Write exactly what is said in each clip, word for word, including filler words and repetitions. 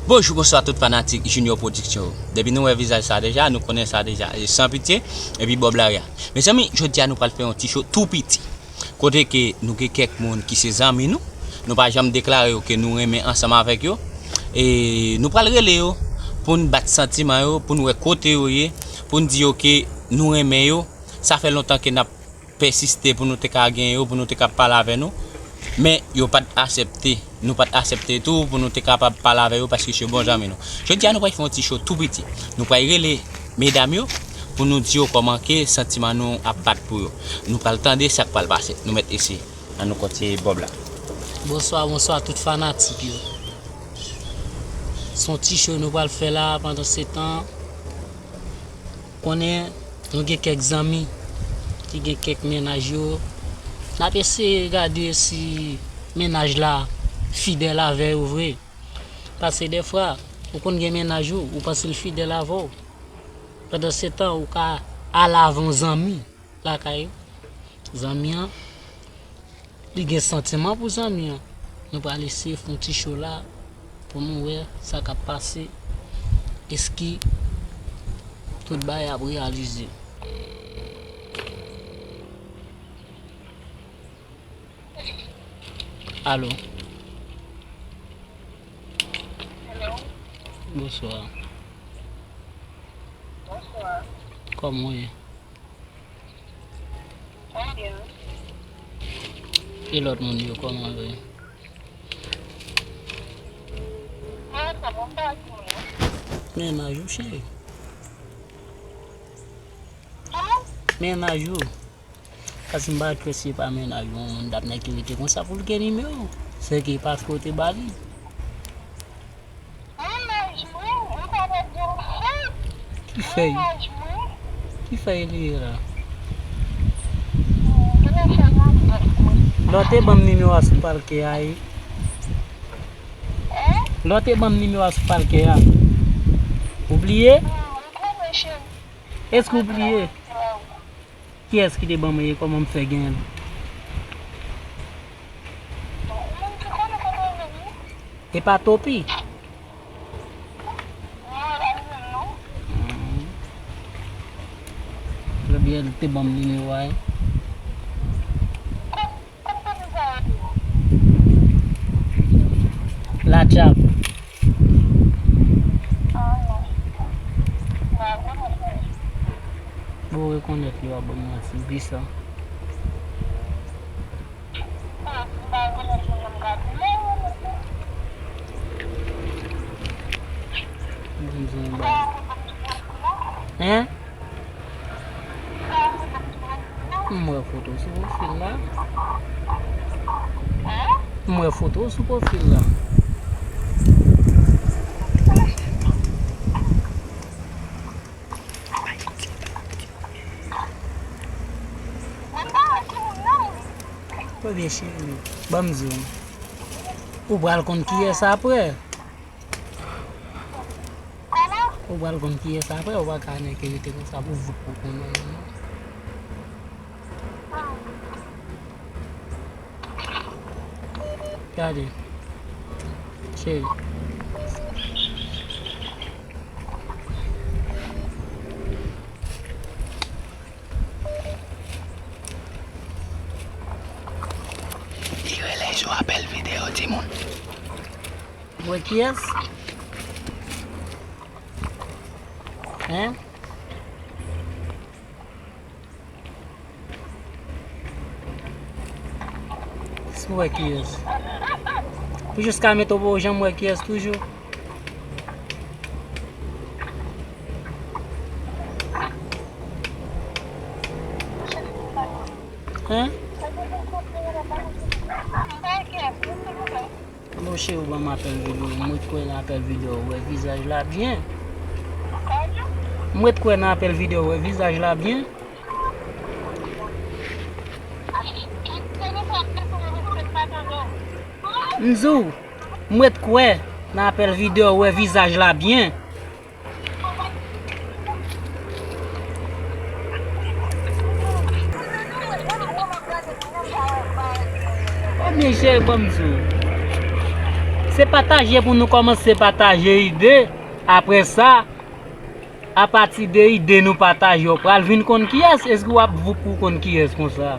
Bonjou, bonswa tout fanatik Junior Production yo. Depi nou wè vizaj sa deja, nou konnen sa deja. E san pitye, epi Bob Lariat. Mezanmi, jodi a nou pral fè yon ti show tou piti. Kote ke nou gen kèk moun ki se zanmi nou, nou pa janm deklare yo ke nou renmen ansanm avèk yo. E nou pral rele yo pou n bat santiman yo, pou n wè kote yo ye, pou n di yo ke nou renmen yo. Sa fè lontan ke n ap pèsiste pou nou te ka gen yo, pou nou te ka pale avè nou. Men yo pa t aksepte. Nou pa t aksepte tou pou nou te kapab pale avè yo paske se bon zanmi nou. Jodi a nou pral fè yon ti show tou piti. Nou pral rele medam yo pou nou di yo kòman ke santiman nou ap bat pou yo. Nou pral tande sa k pral pase. Nou mèt eseye. Ann nou kontinye Bob la. Bonswa, bonswa tout fanatik yo. Se yon ti show nou pral fè la, pandan se tan, konnen nou gen kèk zanmi ki gen kèk mennaj yo. N ap eseye gade si mennaj la fidèl avè yo vre. Paske dèfwa, ou konn gen mennaj ou, ou panse l fidèl avè w. Pandan se tan, ou ka al avè yon zanmi lakay ou. Zanmi an, li gen santiman pou zanmi an. Nou pral eseye fè yon ti show la pou nou wè sa k ap pase. Èske tout bagay ap reyalize? Alo. Hello. Bonswa. Bonswa. Kòman w ye? Mwen byen. E lòt moun yo, kòman yo ye? Mwen ansanm, mwen pa ak moun yo. Mennaj ou, cheri. Kòman? Mennaj ou. Paske m pa kwè si se pa mennaj ou, yon moun t ap nèk rete konsa pou l gen nimewo w. Sèke paske w te ba li. Mennaj mwen, ou pa wè djòl fèy? Ki fèy? Mennaj mwen. Ki fèy li ye la? Mennaj mwen, mennaj mwen. Lè w te ban m nimewo a sou palkè a, wi. Hein? Lè w te ban m nimewo a sou palkè a. Ou bliye? Hmm, m konnen, cheri. Èske ou bliye? Kiyès ki te ban mwen e kòman m fè genyen l? E pa Topi? Hmm. Ebyen, li te ban m nimewo a, wi. La Djab. Bon, rekonèt li, w ap ban m manti, di sa. Ban m di yon bagay. Hein? M wè foto sou pwofil la. M wè foto sou pwofil la. Ebyen, cheri, ban m di w. Ou pral konn kiyès apre. Ou pral konn kiyès apre, ou pa ka nèk rete konsa pou vout pou konnen non. Gade. Cheri. Li rele sou apèl videyo, timoun. Ou wè kiyès? Hein? Si w wè kiyès. Pou jiska mete w pa w janm wè kiyès toujou. Hein? Mon cheri, ou ban m apèl videyo. Mwen kwè nan apèl videyo, ou wè vizaj la byen. Mwen kwè nan apèl videyo, ou wè vizaj la byen. M di w, mwen kwè nan apèl videyo, ou wè vizaj la byen. Ebyen, cheri, ban m di w. Se pataje pou nou kòmanse pataje ide. Apre sa, apati de ide nou pataje, w pral vin konn kiyès. Èske w ap voup pou w konn kiyès konsa?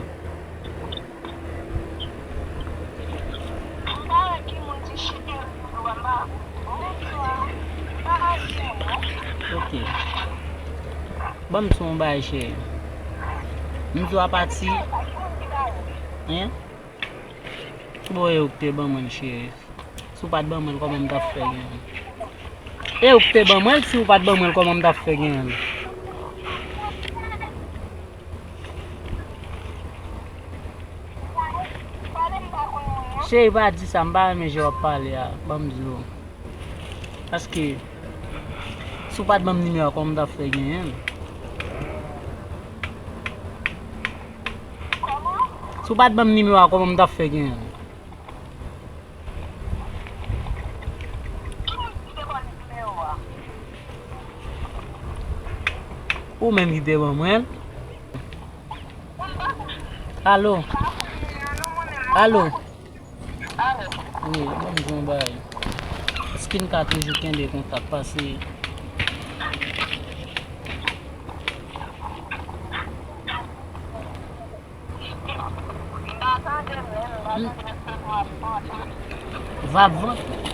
Ok. Ban m sou yon bagay, cheri. M di w apati. Hein? Bon, e ou k te ban mwen l, cheri. Si w pa t ban mwen l, kòman m t ap fè genyen l? E ou k te ban mwen l, si w pa t ban mwen l, kòman m t ap fè genyen l? Cheri, pa di sa, m pa renmen jan w ap pale a, ban m di w. Paske, si w pa t ban m nimewo a, kòman m t ap fè genyen l? Si w pa t ban m nimewo a, kòman m t ap fè genyen l? Ou menm ki te ban mwen l. Alo? Alo? Wi, ban m di yon bagay. Èske n ka toujou kenbe kontak, pase vab vant.